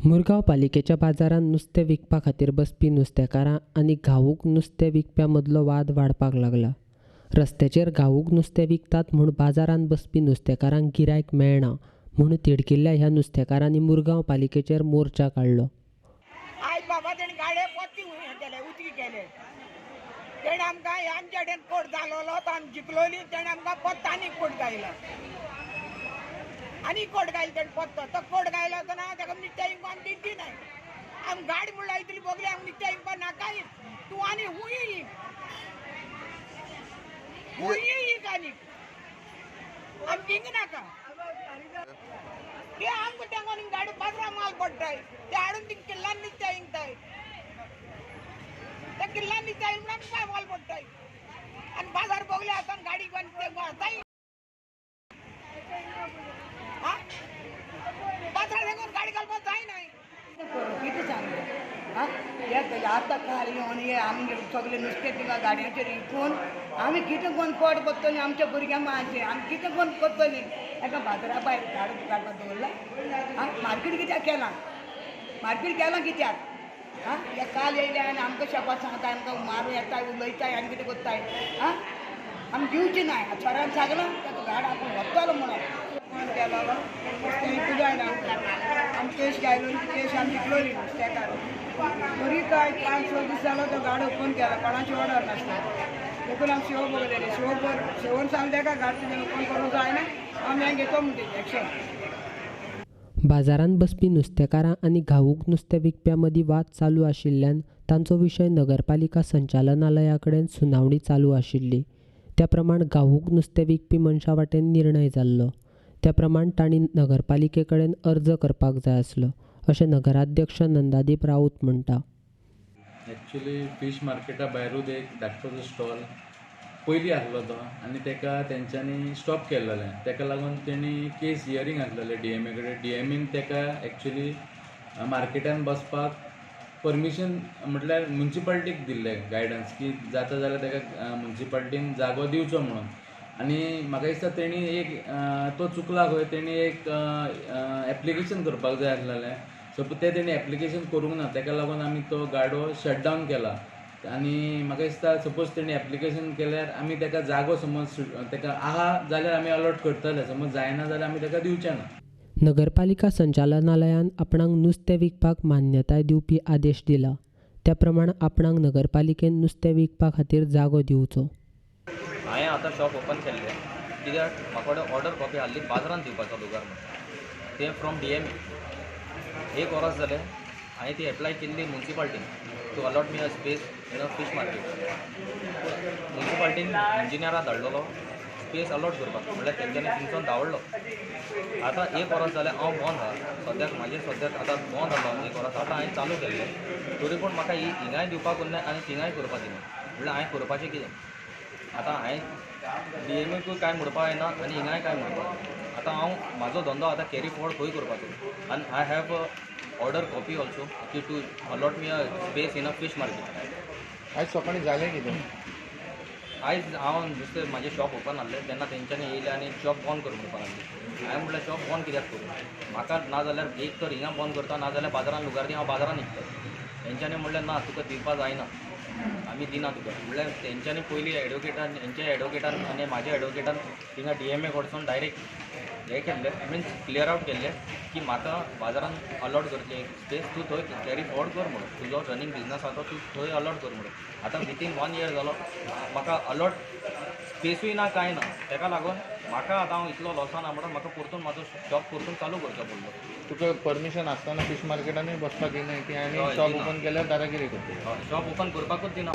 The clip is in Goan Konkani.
मुरगांव पालिकेच्या बाजारांत नुस्तें विकपा खातीर बसपी नुस्तेकारां आनी घाऊक नुस्तें विकप्यां मदलो वाद वाडपाक लागला. रस्त्याचेर घाऊक नुस्तें विकतात म्हूण बाजारांत बसपी नुस्तेकारांक गिरायक मेळना म्हूण तिडकिल्ल्या ह्या नुस्तेकारांनी मुरगांव पालिकेचेर मोर्चा काडलो. आयज बाबा तेणी गाडये पोत्ती केले, उदकी केले. तेणे आमकां आमच्या कडेन कोट जालोलो तो आमी जिखलोली. तेणे आमकां पोत्त आनी कोट गायलो, आनी कोट गायलो तेणे पोत्तो. तो कोट गायलो ना ताका नित्या इंकपाक आमी दिवची नाय. आमी गाडी म्हणल्यार इतली बगली, आमी नित्या इंकपाक नाकाय. तूं आनी हुंय हुंय एक आनी आमी दिवंक नाका. ते आमकां तेंकोन गाडी बाजरा माल पडटाय, ते हाडून ती किल्लान नित्या इंकताय. त्या किल्लान नित्या म्हणून आमकां माल पडटाय आनी बाजार बगले आसा, गाडी ते बाजार तेंकोन गाडी घालपाक जायना. कितें सांगलें आं, हे आतां काल येवन हे आमगे सगळे नुस्तें तिंगा गाडयांचेर विकून आमी कितें करून पोट भरतलीं? आमच्या भुरग्यांक मारचें आमी कितें करून करतलीं? एका बाजारा भायर गाडो काडपाक दवरला. आं, मार्केट कित्याक केलां? मार्केट केलां कित्याक? आं, हे काल येयले आनी आमकां शपात सांगता, आमकां मारूं येताय, उलयताय आनी कितें करताय. आं, आमी दिवची नाय. सरान सांगलां ताका गाडो आपूण व्हरतलो म्हणून. केलो नुस्तें विकूं जायना. आमी केश घायलो, केश आमी जिखलोली नुस्तेकार. तरी काय 5-6 दीस जालो तो गाडो ओपन केला, कोणाची ऑर्डर नासता. देखून आमी शिवो बगलेले शिवो शिवोन सांगले ताका, गाडी तुजें ओपन करूंक जायना, आमी हें घेतो म्हणटा एक्शन. बाजारांत बसपी नुस्तेकारां आनी घाऊक नुस्तें विकप्यां मदीं वाद चालू आशिल्ल्यान तांचो विशय नगरपालिका संचालनालया कडेन सुनावणी चालू आशिल्ली. त्या प्रमाण घाऊक नुस्तें विकपी मनशां वाटेन निर्णय जाल्लो. त्या प्रमाण तांणी नगरपालिके कडेन अर्ज करपाक जाय आसलो, अशें नगराध्यक्ष नंदादीप राऊत म्हणटा. एक्चुली फीश मार्केटा भायरूच एक धाकटोसो स्टॉल पयलीं आसलो तो आनी ताका तेंच्यांनी स्टॉप केल्लेलें. ताका लागून तेणी केस हियरींग आसलेलें डीएमए कडेन. डीएमएन ताका एक्चुली मार्केटान बसपाक परमिशन, म्हटल्यार मुन्सिपाल्टीक दिल्लें गायडन्स की जाता जाल्यार ताका मुन्सिपाल्टीन जागो दिवचो म्हणून. आनी म्हाका दिसता तेणी एक तो चुकला खंय, तेणी एक एप्लिकेशन करपाक जाय आसलेलें. सपोज तें तेणी एप्लिकेशन करूंक ना, ताका लागून आमी तो गाडो शटडावन केला. आनी म्हाका दिसता सपोज तेणी एप्लिकेशन केल्यार आमी ताका जागो समज ताका आहा जाल्यार आमी अलॉट करतले, समज जायना जाल्यार आमी ताका दिवचे ना. नगरपालिका संचालनालयान आपणाक नुस्तें विकपाक मान्यताय दिवपी आदेश दिला. त्या प्रमाण आपणाक नगरपालिकेन नुस्तें विकपा खातीर जागो दिवचो. हांवें आतां शॉप ओपन केल्लें कित्याक म्हाका ऑर्डर कॉपी आहली बाजारांत दिवपाचो लुगार म्हणून, तें फ्रॉम डीएमए. एक वरस जालें हांवें ती एप्लाय केल्ली मुन्सिपाल्टीन to allot me a space in a fish market. मुन्सिपाल्टीन इंजिनियरा धाडलेलो स्पेस अलॉट करपाक, म्हणल्यार तेंच्यांनी थिंगसून धांवडलो. आतां एक वरस जालें हांव बंद आहा सद्याक. म्हाजें सद्याक आतां बंद आसलो एक वरस, आतां हांवें चालू केल्लें, तरी पूण म्हाका ही हिंगाय दिवपाक उरना आनी थिंगाय करपाक दिना. म्हणल्यार हांवें करपाचें कितें? आतां हांवें डीएमएकूय कांय म्हणपाक जायना आनी हिंगाय कांय म्हणपाक जायना. आतां हांव म्हाजो धंदो आतां कॅरी फॉरवर्ड खंय करपाचो? आनी I have a order copy also की to allot me a space in a fish market. आयज सकाळीं जालें कितें? आयज हांव नुस्तें म्हाजें शॉप ओपन आहलें तेन्ना तेंच्यांनी येयलें आनी शॉप बंद कर म्हणपाक लागलें. हांवें म्हणलें, शॉप बंद कित्याक करूं? म्हाका नाजाल्यार एक तर हिंगा बंद करता, नाजाल्यार बाजारान लुगार दी, हांव बाजारान विकता. तेंच्यांनी म्हणलें, ना, तुका दिवपा जायना, आमी दिना तुका. म्हणल्यार तेंच्यांनी पयलीं एडवोकेटान, हेंच्या एडवोकेटान आनी म्हाज्या एडवोकेटान थिंगा डीएमए कडसून डायरेक्ट हें केल्लें, मिन्स क्लियर आवट केल्लें की म्हाका बाजारान अलॉट करचें एक स्पेस, तूं थंय कॅरी फॉरवर्ड कर म्हणून, तुजो रनींग बिजनस आहा तो तूं थंय अलॉट कर म्हणून. आतां विथीन वन इयर जालो, म्हाका अलॉट स्पेसूय ना, कांय ना. तेका लागून म्हाका आतां हांव इतलो लॉसान आहा म्हणून म्हाका परतून म्हाजो शॉप परतून चालू करचो पडलो. तुका परमिशन आसतना फीश मार्केटानूय बसपाक दिनाय की आनी हय, शॉप दिना. ओपन केल्यार दादागिरी करता. हय, शॉप ओपन करपाकूच दिना.